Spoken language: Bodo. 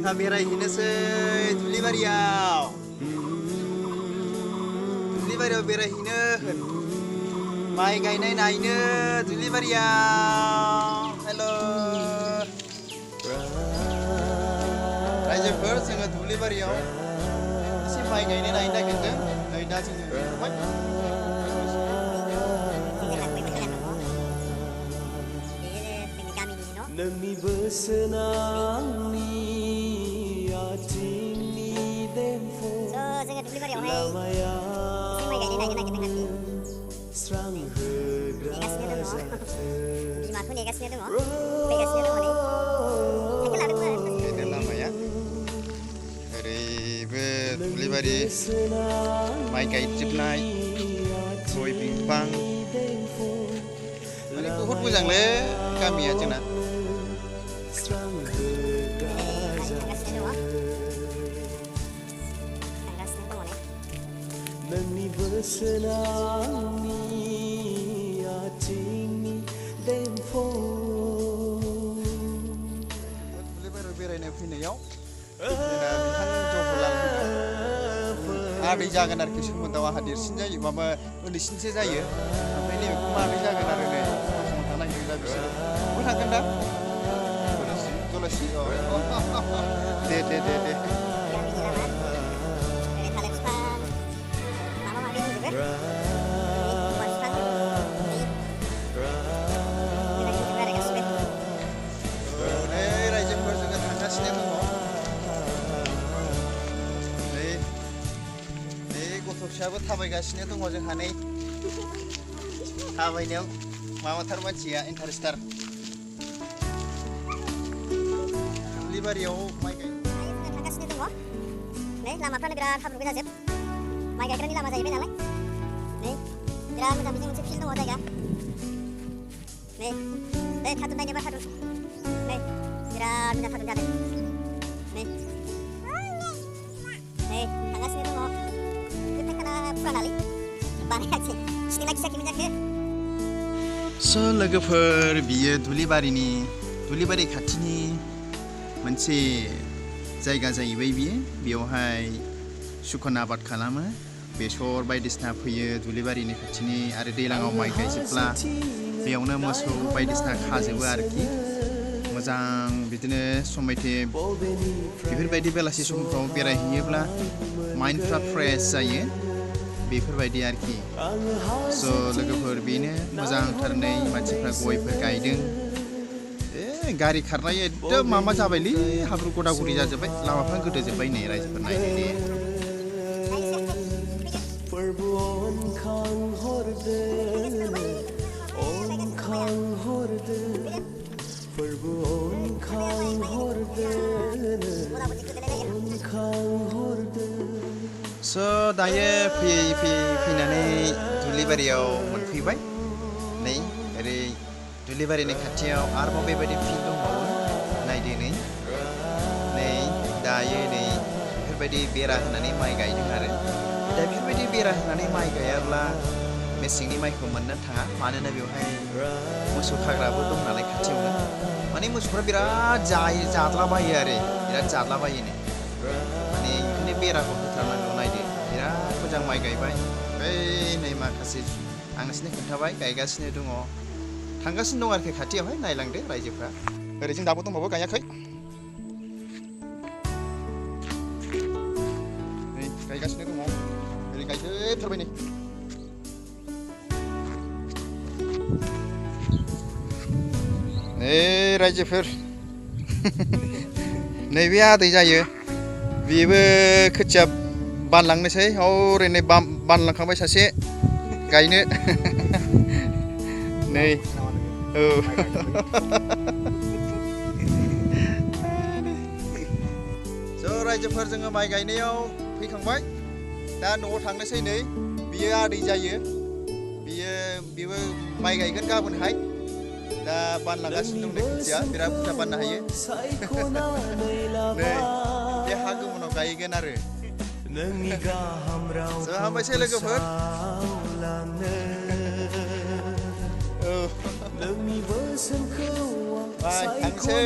जोंहा बेरायहैनोसै दुब्लिबारियाव बेरायहैनो माइ गायनाय नायनो दुब्लिबारियाव हेल' रायजोफोर जोङो दुब्लिबारियाव एसे माइ गायनाय नायनो नागिरदों नै दा जोङो नोंनि बोसोना आंनि आथिंनि देंखो लामाया स्रां होग्रा जाथों लामाया ओरैबो दुब्लिबारि माइ गायजोबनाय गय बिफां माने बहुद मोजांलै गामिया जोंना नोंनि बोसोना आंनि आथिंनि देंखो दुब्लिबारियाव बेरायनो फैनायाव जोंना बिथां जहरलाल आदै जागोन आरोखि सोमोन्दोआव आंहा देरसिन जायो माबा उन्दैसिनसो जायो ओमफ्राय नैबेखौ मादै जागोन आरो नै समाव थानो नागिरदों दा बिसोरो बबेयाव थांगोन दा जलासि दे रायजोफोर जोङो थांगासिनो दङ नै गथ' फिसाबो थाबायगासिनो दङ जोंहा नै थाबायनायाव माबाथार मानसिया इन्टारेस्टार दुब्लिबारियाव माइ थांगासिनो दङ नै लामाफ्रानो बिराद हाब्रु गोजाजोब माइ गायग्रानि लामा जाहैबाय नालाय नै बिराद मोजां बिजों मोनसे फिल्ड दङ जायगा नै थादुन नायनोबा थादुन नै बिराद मोजां थादुन जादों नै थांगासिनो दङ जोबनायखाना फुरानालै बानायाखिसै खिथिना खिसाखै मोनजाखो स' लोगोफोर बियो दुब्लिबारि खाथिनि मोनसे जायगा जाहैबाय बियो बेवहाय सुखान आबाद खालामो बेसर बायदिसिना फैयो दुब्लिबारिनि खाथिनि आरो दैलाङाव माइ गायजोबब्ला बेयावनो मोसौ बायदिसिना खाजोबो आरोखि मोजां बिदिनो समायथे बेफोरबायदि बेलासि समफ्राव बेरायहैयोब्ला माइन्डफ्रा फ्रेश जायो बेफोरबायदि आरोखि स' लोगोफोर बेनो मोजांथार नै मानसिफ्रा गयफोर गायदों गारि खारनाय एकदम माबा जाबायलै हाब्रु गदा गदि जाजोब्बाय लामाफ्रा गोदोजोब्बाय नै रायजोफोर नायनो दे स' दायो फैनानै दुब्लिबारियाव मोनफैबाय नै ओरै दुब्लिबारिनि खाथियाव आरोबाव बेबायदि फिल्ड दंबावो नायदो नै दायो नै बेफोरबायदि बेरा होनानै माइ गायदों आरो दा बेफोरबायदि बेरा होनानै माइ गायाब्ला मेसेंनि माइखौ मोननो थाङा मानोना बेवहाय मोसौ खाग्राबो दं नालाय खाथियावनो माने मोसौफ्रा बिराद जाद्लाबायो आरो बिराद जाद्लाबायोनो माने ओंखायनो बेराखौ होथारनांगौ नायदो बिराद मोजां माइ गायबाय बै नै माखासे आंसिनो खोन्थाबाय गायगासिनो दङ थांगासिनो दं आरोखि खाथियावहाय नायलांदो रायजोफ्रा ओरै जों दाबो दंबावो गायाखै नै गायगासिनो दङ ओरै गायजोबथारबाय नै रायजोफोर नैबे आदै जायो बेबो खोथिया बानलांनोसै ओरैनो बानलांखांबाय सासे गायनो नै औ ज' रायजोफोर जोङो माइ गायनायाव फैखांबाय दा न'आव थांनोसै नै बियो आदै जायो बेबो माइ गायगोन गाबोनहाय दा बानलांगासिनो दं खोथिया बिराद बुरजा बाननो हायो नै बे हा गोमोनाव गायगोन आरो हामबायसै लोगोफोर थांसै